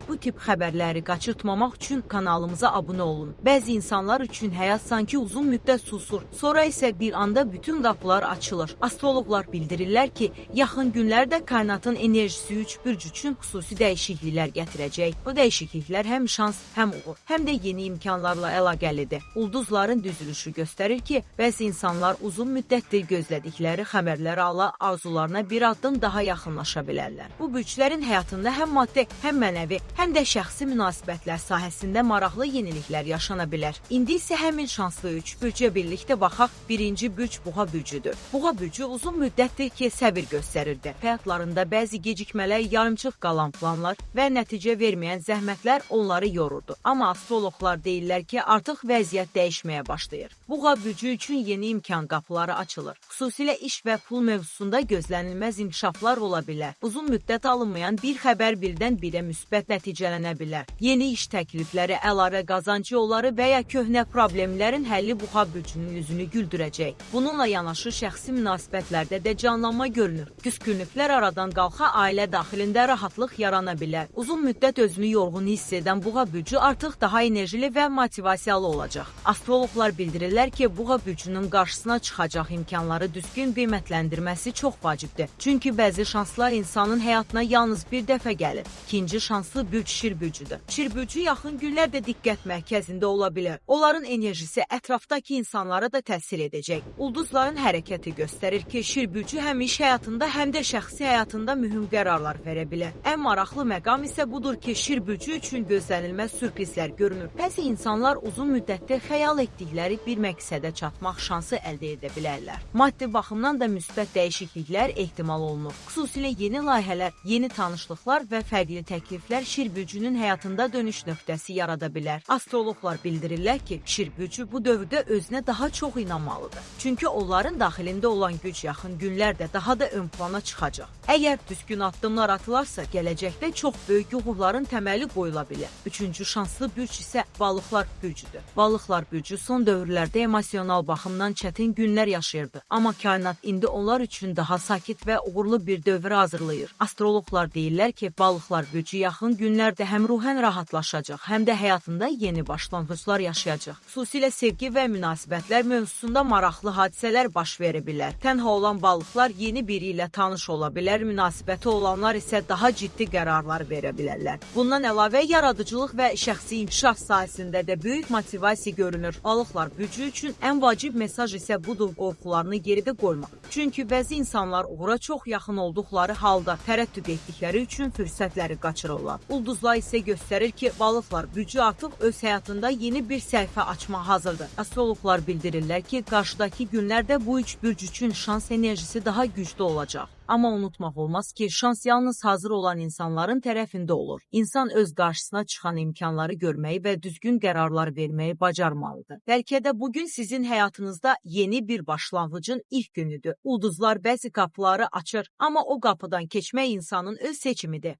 Bu tip xəbərləri qaçırtmamaq üçün kanalımıza abunə olun. Bəzi insanlar üçün həyat sanki uzun müddət susur, sonra isə bir anda bütün qapılar açılır. Astroloqlar bildirirlər ki, yaxın günlərdə kainatın enerjisi üç bürc üçün xüsusi dəyişikliklər gətirəcək. Bu dəyişikliklər həm şans, həm uğur, həm də yeni imkanlarla əlaqəlidir. Ulduzların düzülüşü göstərir ki, bəzi insanlar uzun müddətdir gözlədikləri xəbərləri ala arzularına bir addım daha yaxınlaşa bilərlər. Bu bürclərin həyatında həm maddi, həm mənəvi, həm də şəxsi münasibətlər sahəsində maraqlı yeniliklər yaşana bilər. İndi isə həmin şanslı üç bürcə birlikdə baxaq. Birinci bürc Buğa bürcüdür. Buğa bürcü uzun müddətdir ki, səbir göstərirdi. Həyatlarında bəzi gecikmələr, yarımçıq qalan planlar və nəticə verməyən zəhmətlər onları yorurdu. Amma astroloqlar deyirlər ki, artıq vəziyyət dəyişməyə başlayır. Buğa bürcü üçün yeni imkan qapıları açılır. Xüsusilə iş və pul mövzusunda gözlənilməz inkişaflar ola bilər. Uzun müddət alınmayan bir xəbər birdən-birə müsbət nəticələnə bilər. Yeni iş təklifləri, əlavə qazanc yolları və ya köhnə problemlərin həlli Buğa bürcünün üzünü güldürəcək. Bununla yanaşı şəxsi münasibətlərdə də canlanma görünür. Küskünlüklər aradan qalxa ailə daxilində rahatlıq yarana bilər. Uzun müddət özünü yorğun hiss edən Buğa bürcü artıq daha enerjili və motivasiyalı olacaq. Astroloqlar bildirirlər ki, Buğa bürcünün qarşısına çıxacaq imkanları düzgün qiymətləndirməsi çox vacibdir. Çünki bəzi şanslar insanın həyatına yalnız bir dəfə gəlir. İkinci şanslı bürc Şir bürcüdür. Şir bürcü yaxın günlərdə diqqət mərkəzində ola bilər. Onların enerjisi ətrafdakı insanlara da təsir edəcək. Ulduzların hərəkəti göstərir ki, Şir bürcü həm iş həyatında, həm də şəxsi həyatında mühüm qərarlar verə bilər. Ən maraqlı məqam isə budur ki, Şir bürcü üçün gözlənilməz sürprizlər görünür. Bəzi insanlar uzun müddətdir xəyal etdikləri bir məqsədə çatmaq şansı əldə edə bilərlər. Maddi baxımdan da müsbət dəyişikliklər ehtimal olunur. Xüsusilə yeni layihələr, yeni tanışlıqlar və fərqli təkliflər Şir bürcünün həyatında dönüş nöqtəsi yarada bilər. Astroloqlar bildirirlər ki, Şir bürcü bu dövrdə özünə daha çox inanmalıdır. Çünki onların daxilində olan güc yaxın günlərdə daha da ön plana çıxacaq. Əgər düzgün addımlar atılarsa, gələcəkdə çox böyük uğurların təməli qoyula bilər. Üçüncü şanslı bürc isə Balıqlar bürcüdür. Balıqlar bürcü son dövrlərdə emosional baxımdan çətin günlər yaşayırdı. Amma kainat indi onlar üçün daha sakit və uğurlu bir dövr hazırlayır. Astroloqlar deyirlər ki, Balıqlar bürcü yaxın günlərdə həm ruhən rahatlaşacaq, həm də həyatında yeni başlanğıclar yaşayacaq. Xüsusilə sevgi və münasibətlər mövzusunda maraqlı hadisələr baş verə bilər. Tənha olan balıqlar yeni biri ilə tanış ola bilər, münasibəti olanlar isə daha ciddi qərarlar verə bilərlər. Bundan əlavə yaradıcılıq və şəxsi inkişaf sahəsində də böyük motivasiya görünür. Balıqlar bürcü üçün ən vacib mesaj isə budur: qorxularını geridə qoymaq. Çünki bəzi insanlar uğura çox yaxın olduqları halda tərəddüd etdikləri üçün fürsətləri qaçırırlar. Ulduzlar isə göstərir ki, balıqlar bürcü artıq öz həyatında yeni bir səhifə açmağa hazırdır. Astroloqlar bildirirlər ki, qarşıdakı günlərdə bu üç bürc üçün şans enerjisi daha güclü olacaq. Amma unutmaq olmaz ki, şans yalnız hazır olan insanların tərəfində olur. İnsan öz qarşısına çıxan imkanları görməyi və düzgün qərarlar verməyi bacarmalıdır. Bəlkə də bugün sizin həyatınızda yeni bir başlanğıcın ilk günüdür. Ulduzlar bəzi qapıları açır, amma o qapıdan keçmək insanın öz seçimidir.